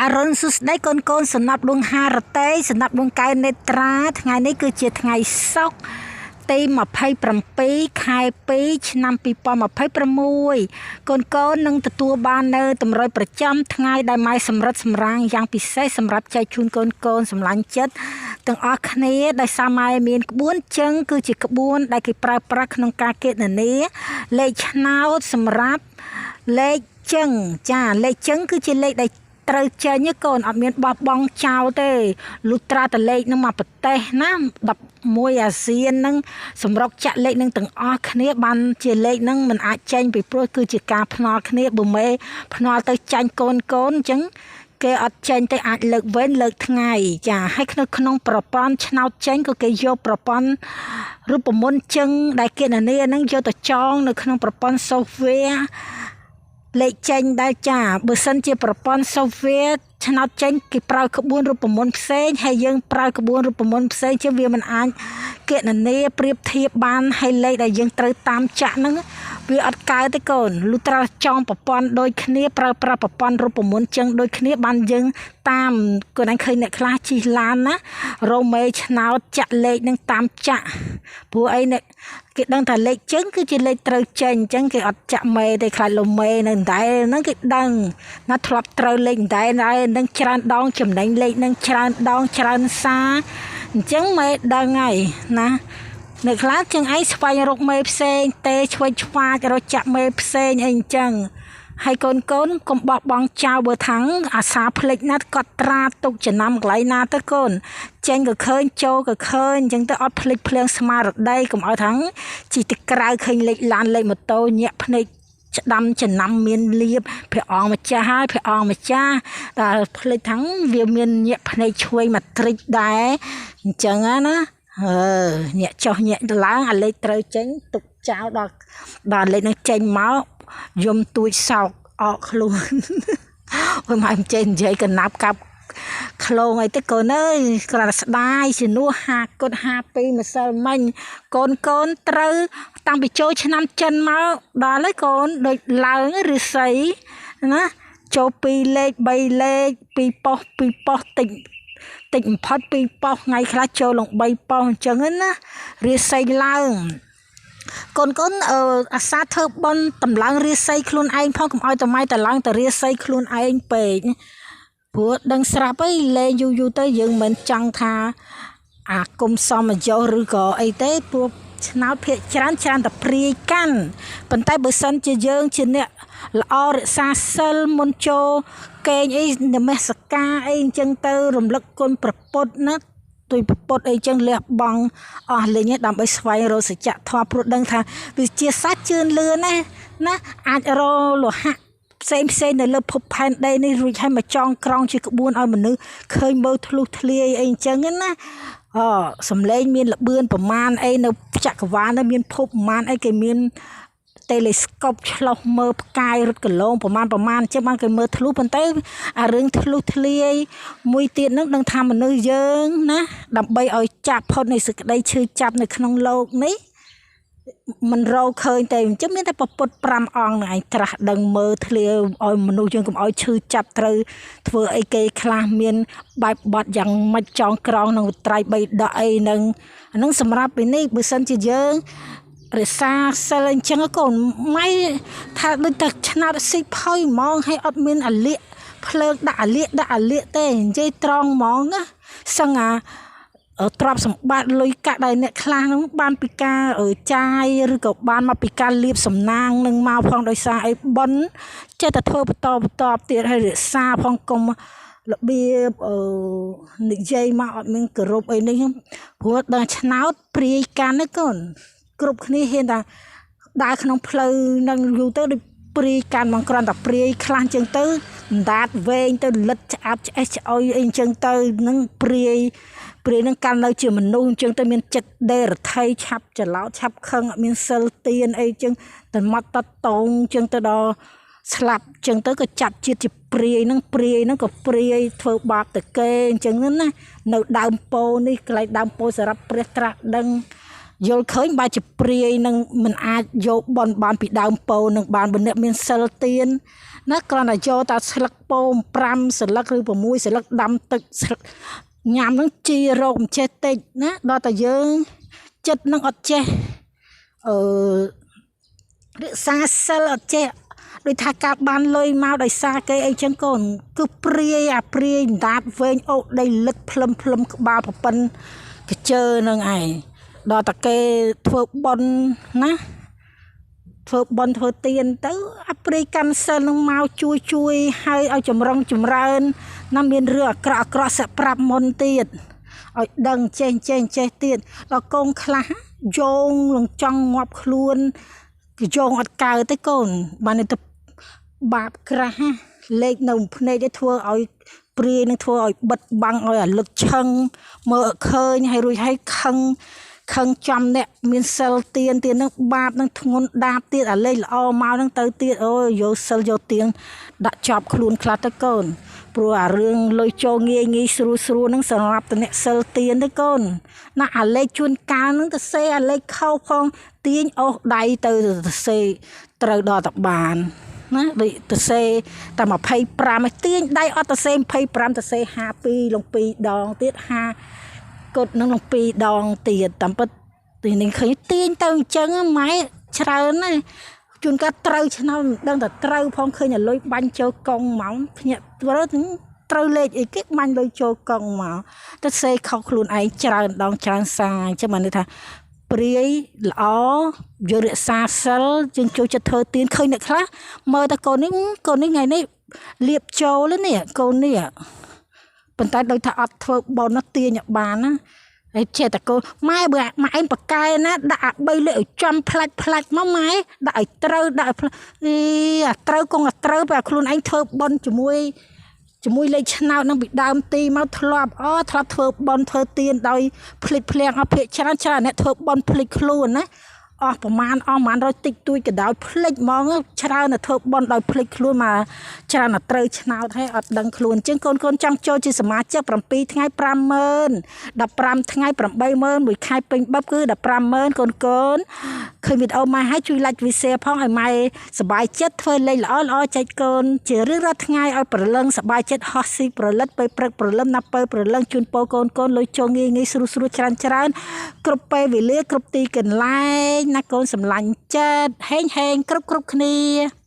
អរុណសួស្តីកូនកូនសំណាប់ដួងហារតីសំណាប់ដួងកែវនេត្រាថ្ងៃនេះគឺជាថ្ងៃសុក្រទី27ខែ2ឆ្នាំ2026កូនកូននឹងទទួលបាននៅតម្រុយប្រចាំថ្ងៃដែលម៉ែសម្រិតសម្រាងយ៉ាងពិសេសសម្រាប់ចែកជូនកូនកូនសម្លាញ់ចិត្តទាំងអស់គ្នាដោយសារម៉ែមានក្បួនជឹងគឺជាក្បួនដែលគេប្រើប្រាស់ក្នុងការគណនាលេខឆ្នោតសម្រាប់លេខជឹងចាលេខជឹងគឺជាលេខដែល ត្រូវចេញទេកូនអត់មានបោះបង់ចោលទេលុះត្រាតលេខនឹងមកប្រទេសណា11អាស៊ាននឹងសម្រុកចាក់លេខនឹងទាំងអស់គ្នាបានជាលេខនឹងមិនអាចចេញពីព្រោះគឺជាការភ្នាល់គ្នាបើមេភ្នាល់ទៅចាញ់កូនកូនអញ្ចឹងគេអត់ចេញទេអាចលើកវិញលើកថ្ងៃចាហើយនៅក្នុងប្រព័ន្ធឆ្នោតចេញក៏គេយកប្រព័ន្ធរូបមន្តជឹងដែលគណនានឹងយកទៅចងនៅក្នុងប្រព័ន្ធ software លេខចេញដែរចាបើសិនជាប្រព័ន្ធ software ឆ្នោតចេញគេប្រើក្បួនរូបមន្តផ្សេងហើយយើងប្រើក្បួនរូបមន្តផ្សេងជាងវាមិនអាចគណនាប្រៀបធៀបបានហើយលេខដែលយើងត្រូវតាមចាក់ហ្នឹងវាអត់កើតទេកូនលុះត្រាចងប្រព័ន្ធដូចគ្នាប្រើប្រាស់ប្រព័ន្ធរូបមន្តចឹងដូចគ្នាបានយើងតាមកូនឯងឃើញអ្នកខ្លះជិះឡានណារ៉ូមេឆ្នោតចាក់លេខនឹងតាមចាក់ព្រោះអីអ្នកគេដឹងថាលេខជើងគឺជាលេខត្រូវចេញអញ្ចឹងគេអត់ចាក់មេទេខ្លាចលំមេនៅដែរហ្នឹងគេដឹងណាធ្លាប់ត្រូវលេខដែរដែរនឹងច្រើនដងចំណេញលេខនឹងច្រើនដងច្រើនសារអញ្ចឹងមេដឹងហើយណាអ្នកខ្លះជាងឯងស្វែងរកមេផ្សេងទេឆ្វេងឆ្វាចរកចាក់មេផ្សេងអីអញ្ចឹងហើយកូនកូនកុំបោះបង់ចោលបើថាំងអាសាភ្លេចណាស់កត់ត្រាទុកចំណាំកន្លែងណាទៅកូនចេញក៏ឃើញចូលក៏ឃើញអញ្ចឹងទៅអត់ភ្លេចភ្លាំងស្មារតីកុំឲ្យថាំងជិះទៅក្រៅឃើញលេខឡានលេខម៉ូតូញាក់ភ្នែកច្ដាំចំណាំមានលៀបព្រះអង្គម្ចាស់ហើយព្រះអង្គម្ចាស់ដល់ភ្លេចថាំងវាមានញាក់ភ្នែកឆ្វេងមកត្រិចដែរអញ្ចឹងណាអឺញាក់ចុះញាក់ឡើងអាលេខត្រូវចេញទុកចោលដល់ដល់លេខនឹងចេញមកយំទួចសោកអកខ្លួនអូយម៉ែមិនចេះនិយាយកណាប់កាប់ឃ្លោងអីទេកូនអើយគ្រាន់តែស្ដាយជំនួស5គុត52ម្សិលមិញកូនកូនត្រូវតាំងពីចូលឆ្នាំចិនមកដល់ហើយកូនដូចឡើងឫស្សីណាចូល2លេខ3លេខ2ប៉ុស្តិ៍2ប៉ុស្តិ៍តិចតិចបំផុត2ប៉ុស្តិ៍ថ្ងៃខ្លះចូលឡើង3ប៉ុស្តិ៍អញ្ចឹងណារាសីឡើងកូនកូនអឺអាសាធ្វើបន់តម្លើងរាសីខ្លួនឯងផងកុំឲ្យតម៉ៃតឡើងតែរាសីខ្លួនឯងពេកព្រោះដឹងស្រាប់អីលេងយូរយូរទៅយើងមិនចង់ថាអាគុំសមយោឬក៏អីទេព្រោះឆ្នោតភាកច្រើនច្រើនតែព្រាយកាន់ប៉ុន្តែបើសិនជាយើងជាអ្នកល្អរក្សាសិលមុនចូលកេងអីនមស្ការអីអញ្ចឹងទៅរំលឹកគុណប្រពុតណាទុយពុទ្ធអីចឹងលះបង់អស់លេងដើម្បីស្វែងរកសច្ចធម៌ព្រោះដឹងថាវិជាសាស្ត្រជឿនលឿនណាណាអាចរកលោហៈផ្សេងផ្សេងនៅលើភពផែនដីនេះរួចហើយមកចងក្រងជាក្បួនឲ្យមនុស្សឃើញមើលធ្លុះធ្លាយអីអញ្ចឹងណាអសំឡេងមានលបឿនប្រមាណអីនៅចក្រវាលនៅមានភពប្រមាណអីគេមានតេឡេស្កូបឆ្លោះមើលផ្កាយរត់កលងប្រមាណប្រមាណអញ្ចឹងបានគេមើលធ្លុះប៉ុន្តែអារឿងធ្លុះធ្លាយមួយទៀតហ្នឹងដឹងថាមនុស្សយើងណាដើម្បីឲ្យចាប់ផុតនៃសេចក្តីឈឺចាប់នៅក្នុងលោកនេះមិនរកឃើញទេអញ្ចឹងមានតែពពុទ្ធ5អង្គនឹងឯងត្រាស់ដឹងមើលធ្លាឲ្យមនុស្សយើងកុំឲ្យឈឺចាប់ត្រូវធ្វើអីគេខ្លះមានបែបបត់យ៉ាងម៉េចចងក្រងក្នុងត្រៃបីដកអីនឹងអានឹងសម្រាប់ពីនេះបើសិនជាយើងរក្សាសិលអញ្ចឹងកូនម៉ៃថាដូចតែឆ្នោតស៊ីផុយហ្មងហើយអត់មានអាលៀកភ្លើងដាក់អាលៀកដាក់អាលៀកទេនិយាយត្រង់ហ្មងណាសឹងអាទ្រព្យសម្បត្តិលុយកាក់ដែលអ្នកខ្លះហ្នឹងបានពីការចាយឬក៏បានមកពីការលៀបសំណាងនឹងមកផងដោយសារអីប៉ុនចេះតែធ្វើបន្តបន្តទៀតហើយរក្សាផងកុំរបៀបអឺនិយាយមកអត់មានគោរពអីនេះព្រោះដល់ឆ្នោតព្រាយកាន់ណាកូនគ្រប់គ្នាហ៊ានថាដើរក្នុងផ្លូវនឹងយូរទៅដូចព្រាយកាន់មកគ្រាន់តែព្រាយខ្លះចឹងទៅអណ្ដាតវែងទៅលិតឆ្អាប់ឆ្អេះឆ្អុយអីចឹងទៅនឹងព្រាយព្រាយនឹងកាន់នៅជាមនុស្សអញ្ចឹងទៅមានចិត្តដេរថៃឆាប់ច្រឡោតឆាប់ខឹងអត់មានសិលទៀនអីចឹងតែមកតតងចឹងទៅដល់ស្លាប់ចឹងទៅក៏ចាប់ជាតិជាព្រាយនឹងព្រាយនឹងក៏ព្រាយធ្វើបាបទៅគេអញ្ចឹងណានៅដើមពោនេះកន្លែងដើមពោសម្រាប់ព្រះត្រាស់ដឹង យល់ឃើញបើជាព្រាយនឹងមិនអាចយកបនបានពីដើមពោនឹងបានបើអ្នកមានសិលទៀនណាគ្រាន់តែយកតែស្លឹកពោ5សន្លឹកឬ6សន្លឹកដាំទឹកញ៉ាំនឹងជីរោគមិនចេះតិចណាដល់តែយើងចិត្តនឹងអត់ចេះអឺរក្សាសិលអត់ចេះដូចថាការបានលុយមកដោយសារគេអីចឹងកូនគឺព្រាយអាព្រាយដាតវែងអូកដីលិតភ្លឹមភ្លឹមក្បាលប្រប៉ិនកជើនឹងឯងដល់តែគេធ្វើបន់ណាធ្វើបន់ធ្វើទៀនទៅអាព្រាយកាន់សិលនឹងមកជួយជួយហើយឲ្យចម្រុងចម្រើនណាមានរឿងអាក្រក់អាក្រក់សាក់ប្រាប់មុនទៀតឲ្យដឹងចេះចេះចេះទៀតដល់កូនខ្លះយោងនឹងចង់ងាប់ខ្លួនគឺយោងអត់កើតទេកូនបានទៅបាបក្រាស់លេខនៅភ្នែកទេធ្វើឲ្យព្រាយនឹងធ្វើឲ្យបិទបាំងឲ្យអាលឹកឆឹងមើលអត់ឃើញហើយរួចហើយខឹងខឹងចំអ្នកមានសិលទៀនទៀតនឹងបាបនឹងធ្ងន់ដាបទៀតអាលេខល្អមកនឹងទៅទៀតអូយយកសិលយកទៀនដាក់ចប់ខ្លួនខ្លះទៅកូនព្រោះអារឿងលុយចូលងាយងាយស្រួលស្រួលនឹងសម្រាប់តអ្នកសិលទៀនទេកូនណាអាលេខជួនកាលនឹងទៅសេអាលេខខុសផងទាញអូសដៃទៅទៅសេត្រូវដល់តបានណាដូចទៅសេតែ25ឯទាញដៃអត់ទៅសេ25ទៅសេ52លង2ដងទៀត5គត់នឹងលង2ដងទៀតតាមពិតទីនេះឃើញទាញទៅអញ្ចឹងម៉ែច្រើនណាជួនកាលត្រូវឆ្នោតមិនដឹងតែត្រូវផងឃើញអាលុយបាញ់ចូលកងមកភ្ញាក់ត្រូវត្រូវលេខអីគេបាញ់លុយចូលកងមកទៅសេខុសខ្លួនឯងច្រើនដងច្រើនសារអញ្ចឹងបានន័យថាព្រាយល្អយករក្សាសិលយើងចូលចិត្តធ្វើទៀនឃើញអ្នកខ្លះមើលតែកូននេះកូននេះថ្ងៃនេះលៀបចូលនេះកូននេះប៉ុន្តែដូចថាអត់ធ្វើបន់ទាញបានណាហើយចេះតែកូនម៉ែបើម៉ែឯងប៉កែណាដាក់អា3លេខឲ្យចំផ្លាច់ផ្លាច់មកម៉ែដាក់ឲ្យត្រូវដាក់ឲ្យអីអាត្រូវគង់អាត្រូវពេលខ្លួនឯងធ្វើបន់ជាមួយជាមួយលេខឆ្នោតនឹងពីដើមទីមកធ្លាប់អូធ្លាប់ធ្វើបន់ធ្វើទៀនដោយភ្លេចភ្លាំងអស់ភាកច្រើនច្រើនអ្នកធ្វើបន់ភ្លេចខ្លួនណាអស់ប្រមាណអស់ប្រមាណរយតិចតួចក៏ដោយភ្លេចហ្មងច្រើនតែធ្វើបន់ដោយភ្លេចខ្លួនមកច្រើនតែត្រូវឆ្នោតហើយអត់ដឹងខ្លួនអញ្ចឹងកូនកូនចង់ចូលជាសមាជិក7ថ្ងៃ50000 15ថ្ងៃ80000មួយខែពេញបឹបគឺ150,000កូនកូនឃើញវីដេអូម៉ែហើយជួយ like វី share ផងឲ្យម៉ែសប្បាយចិត្តធ្វើលេខល្អល្អចែកកូនជារៀងរាល់ថ្ងៃឲ្យព្រលឹងសប្បាយចិត្តហោះស៊ីព្រលិតពេលព្រឹកព្រលឹមណាពេលព្រលឹងជូនពរកូនកូនលុយចូលងាយងាយស្រួលស្រួលច្រើនច្រើនគ្រប់ពេលវេលាគ្រប់ទីកន្លែងណាកូនសម្លាញ់ចិត្តហេងហេងគ្រប់គ្រប់គ្នា។